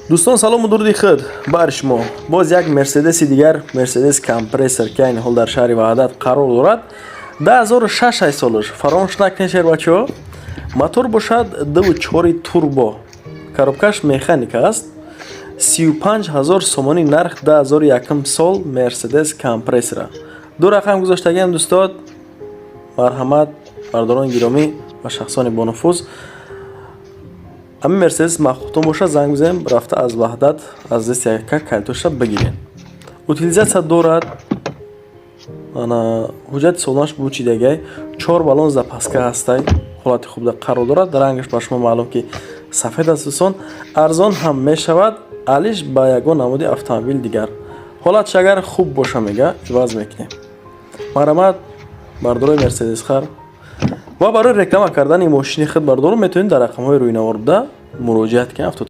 Дӯстон, салому дуруди худ бар шумо. Боз як Мерседеси дигар, Мерседес Компрессор, ки айни ҳол дар шаҳри Ваҳдат қарор дорад. 2006 ай солаш, фаромӯш накунед, шербачаҳо. Мотор бошад 2,4 турбо, коробкаш механика аст. 35 000 сомонӣ нарх, 2001 сол Мерседес Компрессора. Ду рақам гузоштагиам, дӯстод. Марҳамат, бардорони гиромӣ ва шахсони бонуфуз, ҳамин Мерседес маъқултон бошад, занг бизанем, рафта аз Ваҳдат аз дасти яка калтоша бигирем. Утилизация дорад, ана ҳуҷҷати солонаш бучидагай, чор баллон запаска ҳастай, ҳолати хубда қарор дорад. Рангаш ба шумо маълум, ки сафед аст. Дӯстон, арзон ҳам мешавад, алиш ба ягон намуди автомобил дигар. Ҳолатш агар хуб боша, мега, иваз мекунем. Марҳамат, бардорои мерседесхар ва барои реклама кардани мошини худ, бардоро, метавонед дар рақамҳои рӯйнавор буда муроҷиат кунед.